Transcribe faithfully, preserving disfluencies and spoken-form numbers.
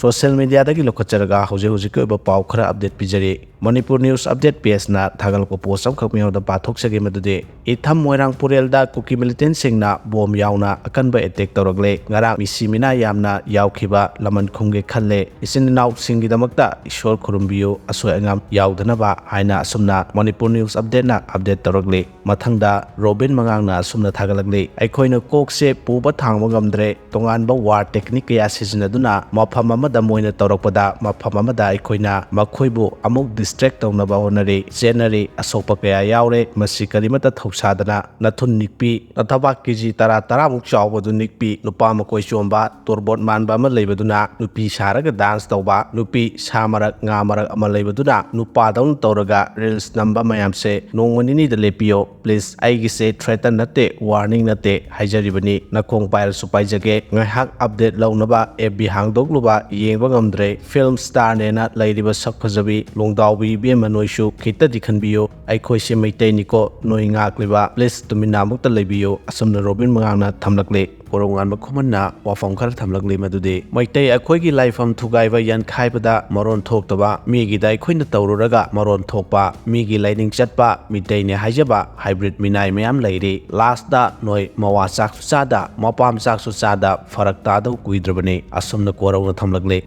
Social ꯃꯤꯗꯤꯌꯥꯗꯒꯤ ꯂꯧꯈꯠꯆꯔꯒ ꯍꯧꯖꯤꯛ ꯍꯧꯖꯤꯛꯀꯤ ꯑꯣꯏꯕ ꯄꯥꯎ ꯈꯔ ꯑꯞꯗꯦꯠ ꯄꯤꯖꯔꯤ꯫ ꯃꯅꯤꯄꯨꯔ ꯅ꯭ꯌꯨꯁ ꯑꯞꯗꯦꯠ ꯄꯦꯖꯅ ꯊꯥꯒꯠꯂꯛꯄ ꯄꯣꯁ ꯑꯃꯈꯛ ꯃꯤꯌꯥꯝꯗ ꯄꯥꯊꯣꯛꯆꯒꯦ꯫ ꯃꯗꯨꯗꯤ ꯏꯊꯝ ꯃꯣꯏꯔꯥꯡ ꯄꯨꯔꯦꯜꯗ ꯀꯨꯀꯤ ꯃꯤꯂꯤꯇꯦꯟꯁꯤꯡꯅ ꯕꯣꯝ ꯌꯥꯎꯅ ꯑꯀꯟꯕ ꯑꯦꯇꯦꯛ ꯇꯧꯔꯛꯂꯦ꯫ ꯉꯔꯥꯡ ꯃꯤꯁꯤ ꯃꯤꯅꯥ ꯌꯥꯝꯅ ꯌꯥꯎꯈꯤꯕ ꯂꯃꯟ ꯈꯨꯝꯒꯦ ꯈꯜꯂꯦ꯫ ꯏꯆꯤꯟ ꯏꯅꯥꯎꯁꯤꯡꯒꯤꯗꯃꯛꯇ ꯏꯁꯣꯔ ꯈꯨꯔꯨꯝꯕꯤꯌꯨ, ꯑꯁꯣꯏ ꯑꯉꯥꯝ ꯌꯥꯎꯗꯅꯕ ꯍꯥꯏꯅ ꯑꯁꯨꯝꯅ ꯃꯅꯤꯄꯨꯔ ꯅ꯭ꯌꯨꯁ ꯑꯞꯗꯦꯠꯅ ꯑꯞꯗꯦꯠ ꯇꯧꯔꯛꯂꯤ꯫ ꯃꯊꯪꯗ ꯔꯣꯕꯤꯟ ꯃꯉꯥꯡꯅ ꯑꯁꯨꯝꯅ ꯊꯥꯒꯠꯂꯛꯂꯤ, ꯑꯩꯈꯣꯏꯅ ꯀꯣꯛꯁꯦ ꯄꯨꯕ ꯊꯥꯡꯕ ꯉꯝꯗ꯭ꯔꯦ꯫ ꯇꯣꯉꯥꯟꯕ ꯋꯥꯔ ꯇꯦꯛꯅꯤꯛ ꯀꯌꯥ ꯁꯤꯖꯤꯟꯅꯗꯨꯅ ꯃꯐꯝ ꯑꯃꯗ ꯃꯣꯏꯅ ꯇꯧꯔꯛꯄꯗ ꯃꯐꯝ ꯑꯃꯗ ꯑꯩꯈꯣꯏꯅ ꯃꯈꯣꯏꯕꯨ ꯑꯃꯨꯛ ꯗꯤꯁꯇ꯭ꯔꯦꯛ ꯇꯧꯅꯕ ꯍꯣꯠꯅꯔꯤ꯫ ꯆꯦꯟꯅꯔꯤ, ꯑꯁꯣꯛꯄ ꯀꯌꯥ ꯌꯥꯎꯔꯦ꯫ ꯃꯁꯤ ꯀꯔꯤꯃꯠꯇ ꯊꯧꯁꯥꯗꯅ ꯅꯊꯨꯟ ꯅꯤꯛꯄꯤ, ꯅꯊꯕꯥꯛ ꯀꯦꯖꯤ ꯇꯔꯥ ꯇꯔꯥꯃꯨꯛ ꯆꯥꯎꯕꯗꯨ ꯅꯤꯛꯄꯤ, ꯅꯨꯄꯥ ꯃꯀꯣꯏ ꯆꯣꯝꯕ, ꯇꯣꯔꯕꯣꯠ ꯃꯥꯟꯕ ꯑꯃ ꯂꯩꯕꯗꯨꯅ ꯅꯨꯄꯤ ꯁꯥꯔꯒ ꯗꯥꯟꯁ ꯇꯧꯕ, ꯅꯨꯄꯤ ꯁꯥ ꯃꯔꯛ ꯉꯥ ꯃꯔꯛ ꯑꯃ ꯂꯩꯕꯗꯨꯅ ꯅꯨꯄꯥꯗꯧꯅ ꯇꯧꯔꯒ ꯔꯤꯜꯁ ꯅꯝꯕ ꯃꯌꯥꯝꯁꯦ ꯅꯣꯡꯃ ꯅꯤꯅꯤꯗ ꯂꯦꯞꯄꯤꯌꯣ꯫ ꯄ꯭ꯂꯤꯖ, ꯑꯩꯒꯤꯁꯦ ꯊ꯭ꯔꯦꯇꯟ ꯅꯠꯇꯦ, ꯋꯥꯔꯅꯤꯡ ꯅꯠꯇꯦ, ꯍꯥꯏꯖꯔꯤꯕꯅꯤ꯫ ꯅꯈꯣꯡ ꯄꯥꯏꯔꯁꯨ ꯄꯥꯏꯖꯒꯦ꯫ ꯉꯥꯏꯍꯥꯛ ꯑꯞꯗꯦꯠ ꯂꯧꯅꯕ ꯑꯦꯐ ꯕꯤ ꯍꯥꯡꯗꯣꯛꯂꯨꯕ ꯌꯦꯡꯕ ꯉꯝꯗ꯭ꯔꯦ꯫ ꯐꯤꯜꯝ ꯁ꯭ꯇꯥꯔꯅꯦꯅ ꯂꯩꯔꯤꯕ ꯁꯛ ꯐꯖꯕꯤ ꯂꯣꯡꯗꯥꯎꯕꯤ ꯏꯕꯦꯝꯃ ꯅꯣꯏꯁꯨ ꯈꯤꯇꯗꯤ ꯈꯟꯕꯤꯌꯨ꯫ ꯑꯩꯈꯣꯏꯁꯦ ꯃꯩꯇꯩꯅꯤꯀꯣ, ꯅꯣꯏ ꯉꯥꯛꯂꯤꯕ꯫ ꯄ꯭ꯂꯤꯖ, ꯇꯨꯃꯤꯟꯅ ꯑꯃꯨꯛꯇ ꯂꯩꯕꯤꯌꯨ꯫ ꯑꯁꯨꯝꯅ ꯔꯣꯕꯤꯟ ꯃꯉꯥꯡꯅ ꯊꯝꯂꯛꯂꯤ꯫ ꯀꯣꯔꯧꯉꯥꯟꯕ ꯈꯨꯃꯟꯅ ꯋꯥꯐꯝ ꯈꯔ ꯊꯝꯂꯛꯂꯤ, ꯃꯗꯨꯗꯤ ꯃꯩꯇꯩ ꯑꯩꯈꯣꯏꯒꯤ ꯂꯥꯏꯐꯝ ꯊꯨꯒꯥꯏꯕ ꯌꯥꯟꯈꯥꯏꯕꯗ ꯃꯔꯣꯟ ꯊꯣꯛꯇꯕ, ꯃꯤꯒꯤꯗ ꯑꯩꯈꯣꯏꯅ ꯇꯧꯔꯨꯔꯒ ꯃꯔꯣꯟ ꯊꯣꯛꯄ, ꯃꯤꯒꯤ ꯂꯥꯏꯅꯤꯡ ꯆꯠꯄ, ꯃꯤꯇꯩꯅꯦ ꯍꯥꯏꯖꯕ ꯍꯥꯏꯕ꯭ꯔꯤꯠ ꯃꯤꯅꯥꯏ ꯃꯌꯥꯝ ꯂꯩꯔꯤ꯫ ꯂꯥꯁꯇ ꯅꯣꯏ ꯃꯋꯥ ꯆꯥꯛꯁꯨ ꯆꯥꯗ, ꯃꯄꯥꯝ ꯆꯥꯛꯁꯨ ꯆꯥꯗ ꯐꯔꯛ ꯇꯥꯗꯧ ꯀꯨꯏꯗ꯭ꯔꯕꯅꯤ꯫ ꯑꯁꯨꯝꯅ ꯀꯣꯔꯧꯅ ꯊꯝꯂꯛꯂꯤ꯫